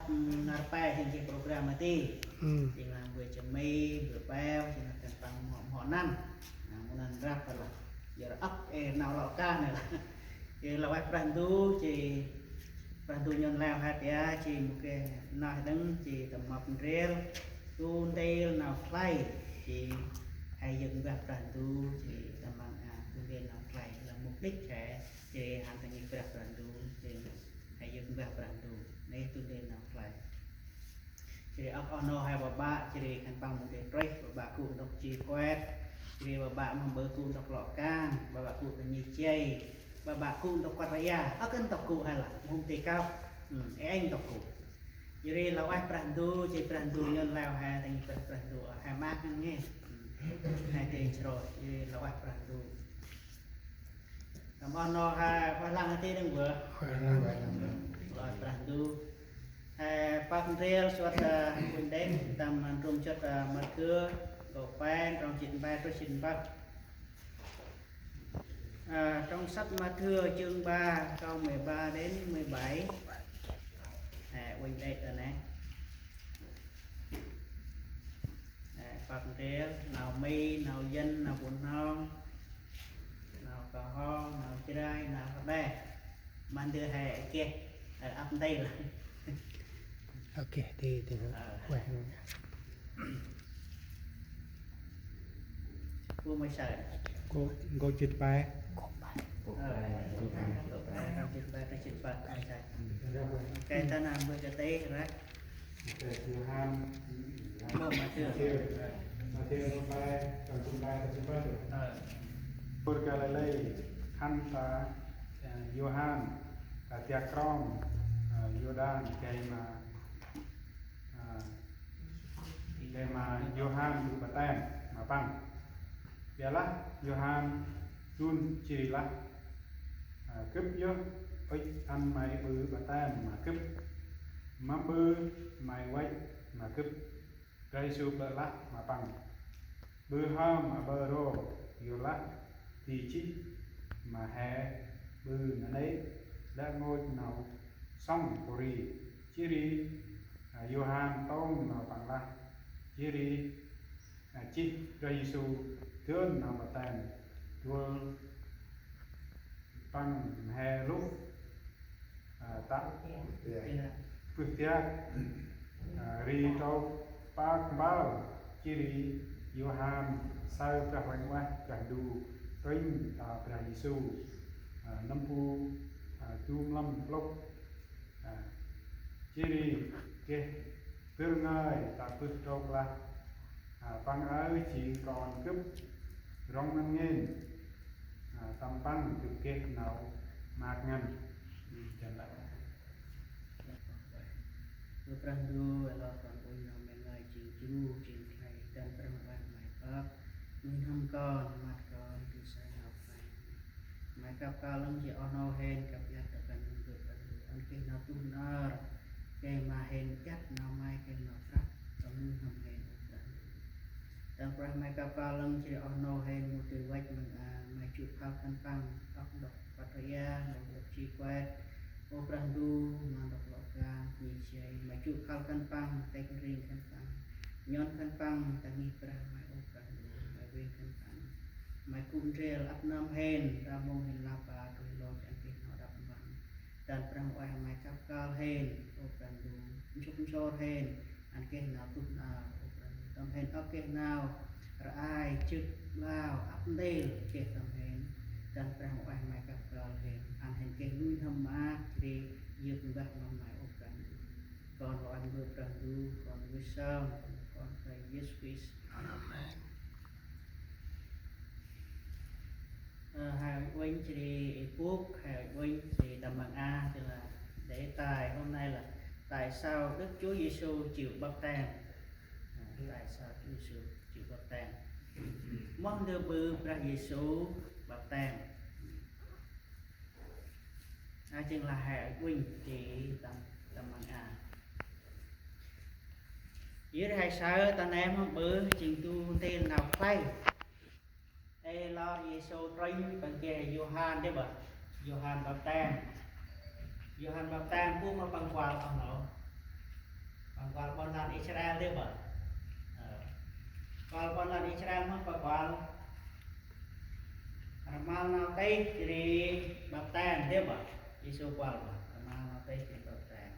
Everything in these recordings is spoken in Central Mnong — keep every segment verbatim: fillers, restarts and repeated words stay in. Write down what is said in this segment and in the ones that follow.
Nar pe jêng jêh program a ti. Jêng lah mbơ̆ Jami, mbơ̆ Peo, jêng lah khân păng mâu, mâu năn. Mâu năn răp lah. Yor âk ê nau lŏ kan lah. Jêh lah ueh Brah Ndu, jêh Brah Ndu nhôn leo he pia, jêh mâu geh nau he dâng, jêh tâm mâp ndrel. Tu ntil nau khlay, jêh he yơk mbah Brah Ndu, jêh tâm măng a, tu ntil nau khlay. Lah mục đích he, jêh hăn ta ngih Brah Brah Ndu, jêh he yơk mbah Brah Ndu. Nê tu ntil nau khlay. Jêh ri âk oh nô he ƀaƀă, jêh ri khân păng mâu geh trôih, ƀaƀă gŭ ntŭk ji kuet, jêh ri ƀaƀă mâu ƀư gŭ ntŭk lŏ kan, ƀaƀă gŭ ta ngih jay, ƀaƀă gŭ ntŭk kuăt raya, âk ntŭk gŭ he lah, mâu hôm ti kâp, ê êng ntŭk gŭ. Jêh ri lah ueh Brah Ndu, jêh Brah Ndu nhôn leo he, ta ngih Brah, Brah Ndu, he maak ngăn ngên. He dê jrôih, jêh ri lah ueh Brah Ndu. Tâm oh nô he ueh lăng he ti đăng bơh. Ueh lăng. Lah ueh Brah Ndu. He pơk ndrel suôt, ơ, Ƀuôn Đêk, tâm ndrôm jât, ơ, Mathiơ, nkô̆ pe, trong jê̆t pe, trong jê̆t pơh. Ơ, trong sách Mathiơ chương ba, câu mười ba đến mười bảy. He, Ƀuôn Đêk ta nê. Ơ, pơk ndrel, nau Mi, nau Yuăn, nau Bunong, nau Kơho, nau Jrai, nau Rđê. Ma ndơ he geh, ơ, ăp ntil. Ơ, geh ti, ti. Ơ. Ueh. Gŭ ma say. Gŭ, gŭ jê̆t pe. Ơ. Gŭ jê̆t pe, gŭ jê̆t pe, gŭ jê̆t pe, ma say. Kê ta nơm bơh kơt ră. Kê Yôhan. Mâu Mathiơ. Mathiơ. Mathiơ, gŭ pe, gŭ jê̆t pe, gŭ jê̆t pe. Ơ. Bur Galilê, khân ta, ơ, Yôhan, ta dak krong, ơ, Yôrdan, gay ma, ơ, gay ma Yôhan ƀư ƀaptem ma păng. Biălah Yôhan dun jêh ri lah: Ơ, gâp yơh ŭch ăn may ƀư ƀaptem ma gâp, mâm ƀư may văch ma gâp? Brah Yêsu plơ̆ lah ma păng: Ƀư hŏm aƀaơ ro, yorlah di jêh ma he ƀư nanê̆ lĕ rngôch nau sŏng pôri. Jêh ri, ơ, Yôhan tông nau păng lah. Jêh ri, ơ, jêh Brah Yêsu dơn nau ƀaptem dôl păng mhe luh, ơ, ta bơh tiak, ơ, ri trôk pơk mpơl. Jêh ri Yôhan saơ Brah Huêng Ueh Brah Ndu trŭnh ta Brah Yêsu, ơ, nâm bu, ơ, du mlâm plŭk. Ơ, jêh ri geh bâr ngơi ta bơh trôk lah: Ơ, Păng aơ jêng Kon Gâp rŏng ngăn ngên. Ơ, tâm Păng gâp geh nau maak ngăn. Ơ, Brah Ndu, ơ lor Kon Ueh nau May ngơi jêng jru, jêng khlay, dăn Brah Huêng Ueh May pơk nuih n'hâm kon, măt kon, gay say nau khlay. May kăp kơl lăng jêh oh nô hên, kăp iăt ta kăn nơm gâp Brah Ndu, ăn geh nau tuh n'hơr, gay ma hên iăt nau May, gay nau prăp tâm nuih n'hâm hên, ơ Brah Ndu. Dăn Brah May kăp kơl lăng jêh oh nô hên mâu dơi văch măng a, May jŭ phal khân păng âk ntŭk kuăt raya, nau ntŭk ji kuet, ơ Brah Ndu, ma ntŭk lŏ kan, ngih jay, May jŭ phal khân păng, têk ring khân păng, nhôn khân păng ta ngih Brah May, ơ Brah Ndu, May vêng khân păng. May gŭ ndrel ăp nơm hên, ta mông hên lăp a, tui lôch ăn geh nau đăp mpăn. Dăn Brah Huêng Ueh May kăp kơl hên, ơ Brah Ndu, nsŭk nsôr hên, ăn geh nau tuh n'hơr, ơ Brah Ndu. Tâm hên âk geh nau rơai, jâk, blao, ăp ntil geh tâm hên. Dăn Brah Huêng Ueh May kăp kơl hên, ăn hên geh nuih n'hâm maak, jêh ri yơk mbah ma May, ơ Brah Ndu. Kon lŏ ăn bơh Brah Ndu, Kon Yêsu, Kon Brah Yêsu Krist. Amen. Ơ, hai uênh jêh ri êbôk, hai uênh jêh ri tâm măng a, jêh lah đề tài hôm nay là tại sao Đức Chúa Giêsu chịu báp têm. Ơ, tại sao Chúa Giêsu chịu báp têm. Moh ndơ ƀư Brah Yêsu báp têm. A, jêng lah hai uênh jêh ri tâm, tâm măng a. Yơh hai saơ ta nây mâm ƀư jêng du ntil nau khlay. Ê lor Yêsu trŭnh păng geh Yôhan đê ƀă. Yôhan báp têm. Yôhan báp têm bu ma păng kuăl oh nô. Israel dê bă. Ơ. Kuăl ƀon lan Israel mơh bă kuăl. Rmal nau tih jêh ri baptem dê bă. Yêsu kuăl bă. Rmal nau tih jêh ri baptem.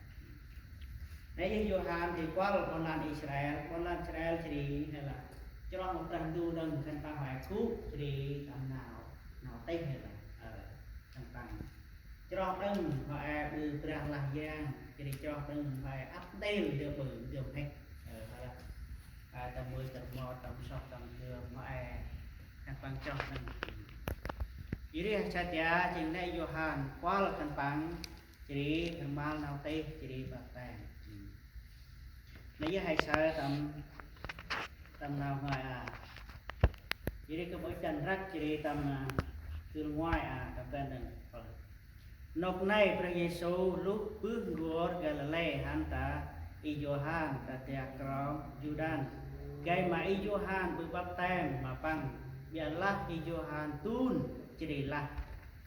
Nê yơh Yôhan jêh kuăl ƀon lan Israel, ƀon lan Israel jêh ri nê lah chroh ma Brah Ndu đŏng khân păng hê gŭ jêh ri tâm nau, nau tih nê lah. Ơ, khân păng chroh đŏng hê ƀư brah lah yang, jêh ri chroh đŏng hê ăp ntil ndơ ƀư ndơ mhĭk. Ơ, hê lah. Hê tâm mưch tâm mot tâm sŏk tâm dơm hê khân păng chroh đŏng. Jêh ri hê sa tia jêng nê Yôhan kuăl khân păng jêh ri rmal nau tih jêh ri baptem. Nê yơh hê sa tâm, tâm nau ngơi a. Jêh ri gâp ŭch dăn răk jêh ri tâm, a, kơl nguai a, tâm ban đŏng. Nôk nây Brah Yêsu luh bưh n'gor Galilê hăn ta i Yôhan ta dak krong Yôrdan. Gay ma i Yôhan ƀư baptem ma păng, ƀiălah i Yôhan dun jêh ri lah: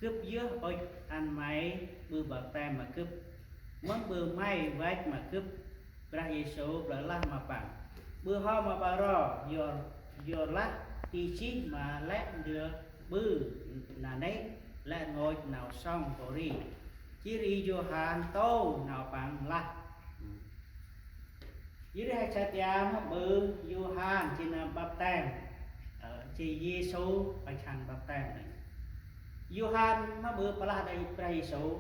Gâp yơh ŭch ăn may ƀư baptem ma gâp, mơm ƀư may văch ma gâp? Brah Yêsu plơ̆ lah ma păng: Ƀư hŏm aƀaơ ro, yor, yorlah ti jêh ma lĕ ndơ ƀư nanê̆ lĕ rngôch nau sŏng pô ri. Jêh ri Yôhan tông nau păng lah. Jêh ri hê sa tia mơm ƀư Yôhan jêng nơm baptem. Ơ, jêh Yêsu păng hăn baptem nê. Yôhan mơm ƀư plah đah Brah Yêsu.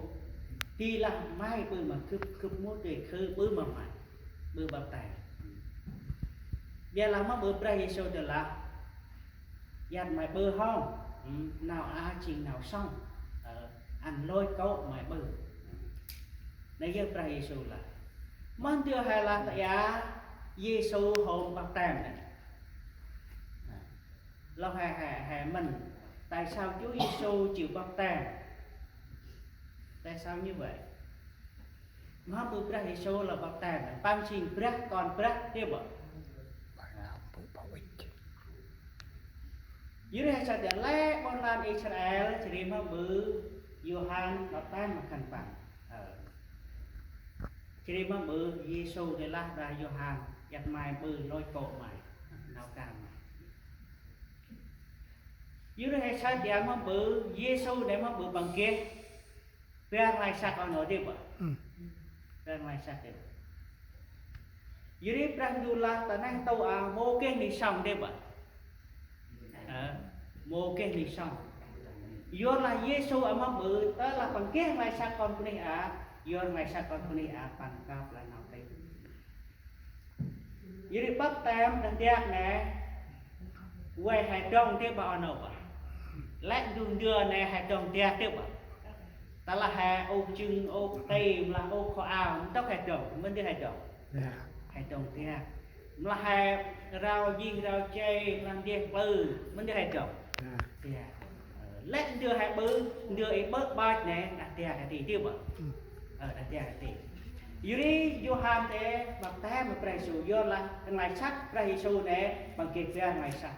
Di lah may ƀư ma gâp, gâp mâu di khư ƀư ma may. Ƀư baptem. Ƀiălah mơm ƀư Brah Yêsu di lah Yăt may ƀư hŏm, ưm, nau a jêng nau sŏng, ơ, ăn lôch kô̆ may ƀư. Nê yơh Brah Yêsu lah. Mơh ndơ hê lah ta aơ Yêsu hôm baptem nê. Lŏ hê, hê, hê mĭn, tại sao Chúa Giêsu chịu baptem? Tại sao như vậy? Mhâm ƀư Brah Yêsu lah baptem, păng jêng Brah, Kon Brah, dê bă. Yor ri hê sa dê lĕ ƀon lan Israel, jêh ri mhâm ƀư Yôhan baptem ma khân păng. Ơ. Jêh ri mhâm ƀư Yêsu dê lah đah Yôhan, yăt may ƀư lôch kô̆ may, nau kan may. Yor ri hê sa dê mhâm ƀư Yêsu dê mhâm ƀư păng geh bar nglay săk a nô dê bă. Bar nglay săk dê bă. Yor ri Brah Ndu lah ta neh ntu a mâu geh nuyh sŏng dê bă. Ơ, mâu geh nuyh sŏng. Yor lah Yêsu a mhâm ƀư, tơ lah păng geh nglay săk kon bunuyh a, yor nglay săk kon bunuyh a păng kơp lah nau tih. Yor ri baptem đah dak nê, vay hê dŏng dê bă a nô bă. Lĕ ndu ndơ nê hê dŏng dak dê bă. Tơ lah hê ôp jâng, ôp ti, mlah ôp khua ao, ntŭk hê dŏng, mân dê hê dŏng. Hê dŏng dak. Mlah hê rao jêh rao jay, mlah ndeh plư, mân dê hê dŏng. Dak. Ơ, lĕ ndơ hê ƀư, ndơ i ƀơ̆ ƀach nê, đah dak hê ti, dê bă. Ơ, đah dak hê ti. Yor ri Yôhan dê baptem ma Brah Yêsu, yor lah nglay săk Brah Yêsu nê, păng geh bar nglay săk.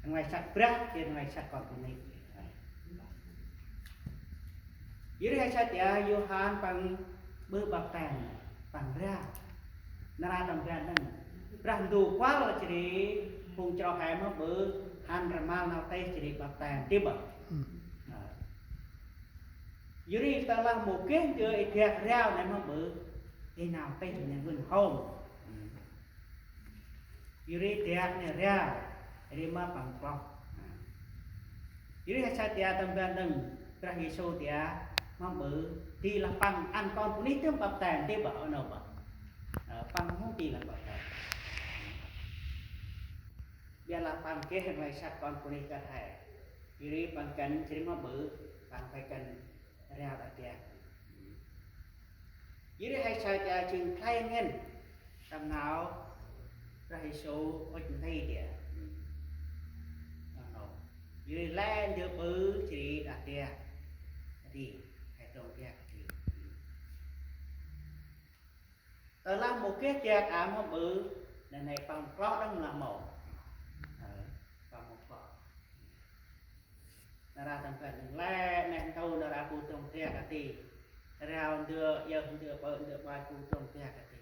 Nglay săk brah, geh nglay săk kon bunuyh. Yor ri hê sa dê Yôhan păng ƀư baptem, păng rao. Nar aơ tâm ban đŏng. Brah Ndu kuăl jêh ri, phung chroh hê mhâm ƀư, hăn rmal nau tih jêh ri baptem, dê bă. Ơ. Yor ri tơ lah mâu geh ndơ i dak rao nê mhâm ƀư, i nau tih nê vân hôm. Yor ri dak nê rao, ri ma păng kloh. Yor ri hê sa dê tâm ban đŏng, Brah Yêsu dê mhâm ƀư, di lah păng ăn kon bunuyh dơm baptem, dê bă a nô bă. Ơ, păng mâu di lah baptem. Ƀiălah păng geh nglay săk kon bunuyh kơt hê. Yor ri păng găn, jêh ri mhâm ƀư, păng phải găn rao đah dak. Yor ri hê sa dê jêng khlay ngăn tâm nau Brah Yêsu ŭch nti dê. Yor ri lĕ ndơ ƀư jêh ri đah dak. Ri, hê dŏng dak ri. Tơ lah mâu geh dak a mhâm ƀư, nê nê păng kloh đŏng mlah mâu. Ơ, păng mâu kloh. Nar aơ tâm ban lĕ neh ntu nar aơ bu dŏng dak a ti. Rao ndơ, yơh ndơ ƀơ̆ ndơ ƀach bu dŏng dak a ti.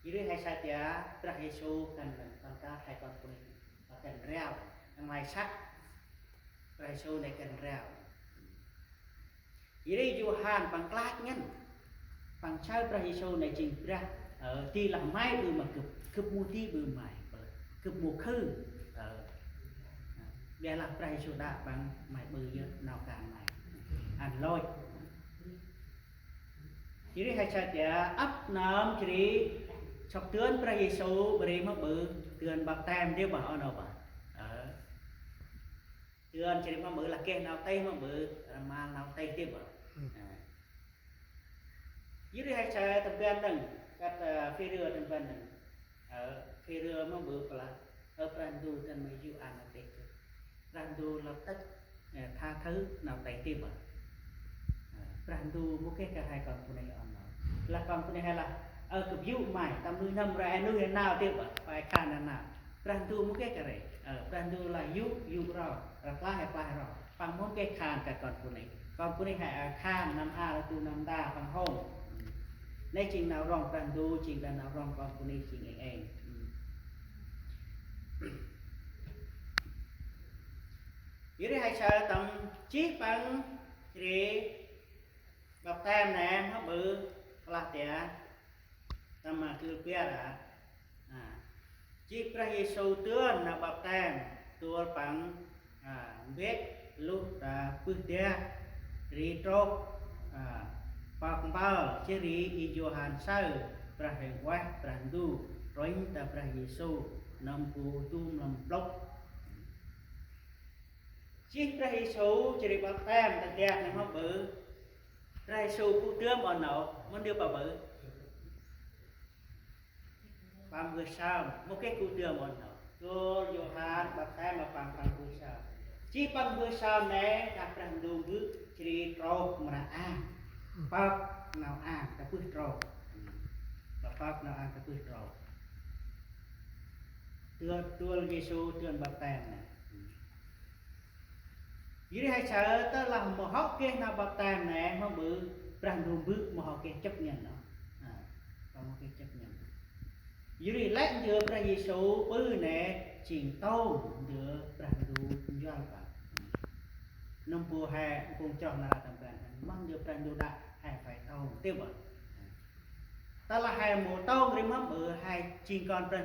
Jêh ri he saơ tia Brah Yêsu kăn, kăn kah he kon pô nây, kăn rao, kăn lai săk Brah Yêsu nây kăn rao. Jêh ri Yôhan păng klach ngăn, păng saơ Brah Yêsu nây jêng Brah, ơ, di lah may ƀư ma gâp, gâp mâu di ƀư may, gâp mâu khư, ơ, ƀiălah Brah Yêsu đă păng may ƀư yơh nau kan may. Ăn lôch. Jêh ri he saơ tia ăp nơm jêh ri sŏk dơn Brah Yêsu bri ma ƀư dơn baptem dê bah, oh nô bah. Ơ. Dơn jêh ri ma ƀư lah geh nau tih ma ƀư, rmal nau tih dê bah. Ơ. Jêh ri he saơ tâm ban đŏng, kăt, ơ, Phi Rơ tâm ban đŏng. Ơ, Phi Rơ ma ƀư plah, ơ, Brah Ndu dăn may yô̆ ăn nau tih. Brah Ndu lăp tât, ơ, tha thâ nau tih dê bah. Ơ, Brah Ndu mâu geh kơ he kon pô nây oh nô. Lah kon pô nây he lah, ơ, gâp yô̆ may, tâm nuih n'hâm ri e nuih nau dê bah, pa e khan nau. Brah Ndu mâu geh kơ ri, ơ, Brah Ndu lah yô̆, yô̆ ro, rklaih, rklaih ro. Păng mâu geh khan kơ kon pô nây. Kon pô nây he, ơ, khan năm a, lah du năm nda păng hôm. Nây jêng nau rŏng Brah Ndu, jêng kơ nau rŏng kon pô nây jêng êng êng. Jêh ri he saơ tâm jêh păng ri baptem nê ma ƀư plah tia. Tâm ma gưl bar a. A. Jêh Brah Yêsu dơn nau baptem, dôl păng, a, mbĕ luh ta bơh dak, ri trôk, a, pơk mpơl, jêh ri i Yôhan saơ Brah Huêng Ueh Brah Ndu, trŭnh ta Brah Yêsu, nâm bu du mlâm plŭk. Jêh Brah Yêsu jêh ri baptem ta dak nê ma ƀư. Brah Yêsu gŭ dơm oh nô, mân dơi pa ƀư. Păng mbơh sơm, mâu geh gŭ dơm oh nô. Dôl Yôhan baptem ma păng, păng mbơh sơm. Jêh păng mbơh sơm nê, đah Brah Ndu mbơh, jêh ri trôk mra ang. Pơk nau ang ta bơh trôk. Pơk nau ang ta bơh trôk. Dôl, dôl Yêsu dơn baptem nê. Jêh ri he saơ tơ lah mâu hŏ geh nau baptem nê, ma ƀư Brah Ndu mbơh mâu hŏ geh chấp nhận nô. A, mâu hŏ geh chấp nhận. Jêh ri lĕ ndơ Brah Yêsu ƀư nê, jêng tông ndơ Brah Ndu njuăl păng. Nâm bu he, kông chroh nar aơ tâm ban, mân ndơ Brah Ndu đă he phải tông, tih bah. Tơ lah he mâu tông ri ma ƀư, he jêng kon Brah